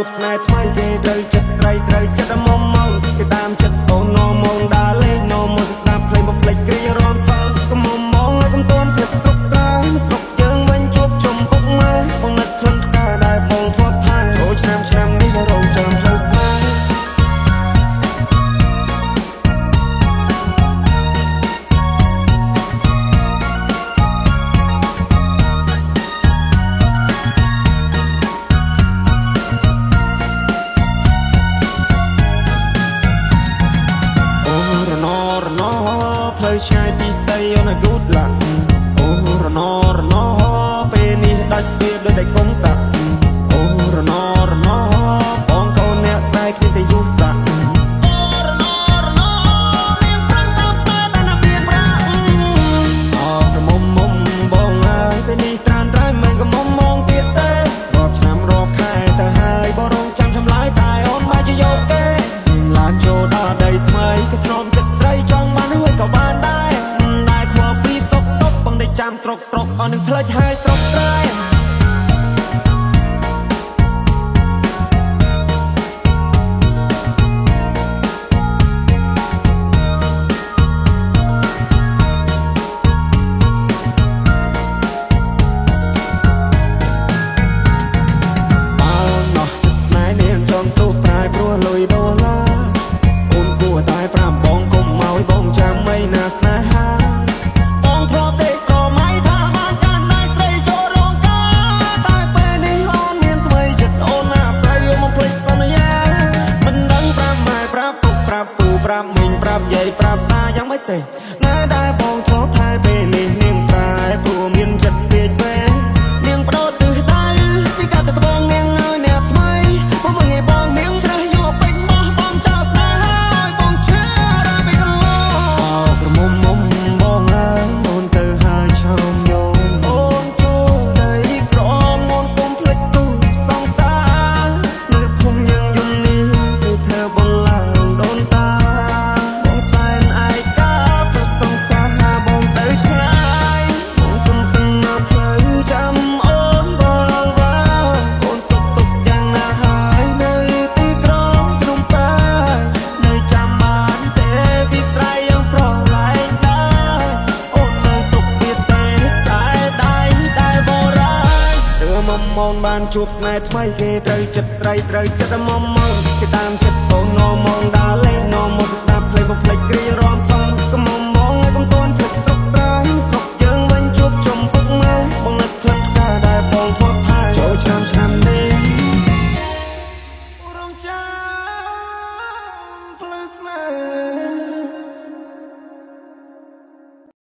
ជួបស្នេហ៍ថ្មីគេត្រូវចិត្តស្រីត្រូវចិត្តមុំមកគេតាមចិត្តអូននមងដើរលេងនមមកស្ដាប់ភ្លេងមកភ្លេចគ្រារំថងកុំមុំមកឲ្យកុំទាន់ភ្លេចស្រុកស្រែស្រុកយើងវិញជួបជុំពុកម៉ែបងនឹកក្លិនផ្កាដែលបងធ្លាប់ថែចូលឆ្នាំឆ្នាំនេះរងចាំផ្លូវស្នេហ៍ផ្លូវឆ្ងាយពីសីអូន good luck អូរណរណពេលនេះដាច់វាដូចតែកុងតាក់អូរណរណបងកូនអ្នកស្រែគ្មានតែយុសាក់អូរណរណនាងប្រឹងតាមខ្សែតែណាមានប្រាក់អរមុំមុំបងហើយពេលនេះត្រានត្រៃមិនក៏មុំមងទៀតទេរាប់ឆ្នាំរាប់ខែទៅហើយបងរងចាំចម្លើយតែអូនមកជាយកគេនាងឡើងចូលដល់ដីថ្មីក៏ធ្នមចិត្តស្រីចង់បានហើយក៏បានដែរដែរខ្វល់ពីសុកតុកបងได้ចាំត្រុកត្រុកអស់នឹងផ្លេចហើយស្រុកស្រែអើណោះចិត្តស្នេហ៍នាងចង់ទោះប្រែព្រោះលុយដុល្លារអូនគួរតែប្រាប់បងកុំឲ្យបងចាំអីណាស្នេហាបងធ្លាប់ទេស្រមៃថាបានកាន់ដៃស្រីចូលរោងការតែពេលនេះអូនមានថ្មីចិត្តអូនណាប្រៃមកភ្លេចសន្យាមិនដឹងប្រាប់ម៉ែប្រាប់ពុកប្រាប់ពូប្រាប់មីងប្រាប់យាយប្រាប់តាយ៉ាងម៉េចទេណែដែលបងធ្លាប់ថែពេលនេះនាងប្រែព្រោះមានចិត្តពេកពេលនាងបដូរទិសដៅពីកាត់ទៅត្បូងនាងឲ្យអ្នកថ្មីមកមកងាយបងនាងច្រេះយកពេញបោះបងចោលស្នេហ៍ឲ្យបងឈឺដល់ពេលកន្លងអោក្រមុំមុំបងហើយអូនទៅហើយឆោមយោអូនចូលដីក្រមអូនកុំភ្លេចទូសង្សារនៅភូមិយើងយំនេះទៅធ្វើបងឡើងដូនតាបងសែនឯកាប្រសង្សារបងទៅឆ្ងាយបងទន្ទឹងនៅផ្លូវចាំអូនវល់វ៉ាអូនសុខទុក្ខយ៉ាងណាហើយនៅទីក្រុងភ្នំពេញនៅចាំបានទេពីស្រ័យយ៉ាងប្រឡែងដែរអូននៅទុកវាទេខ្សែដៃដែលបរាយទើមុំមនបានជួបស្នេហ៍ថ្មីគេត្រូវចិត្តស្រីត្រូវចិត្តមុំមនគេ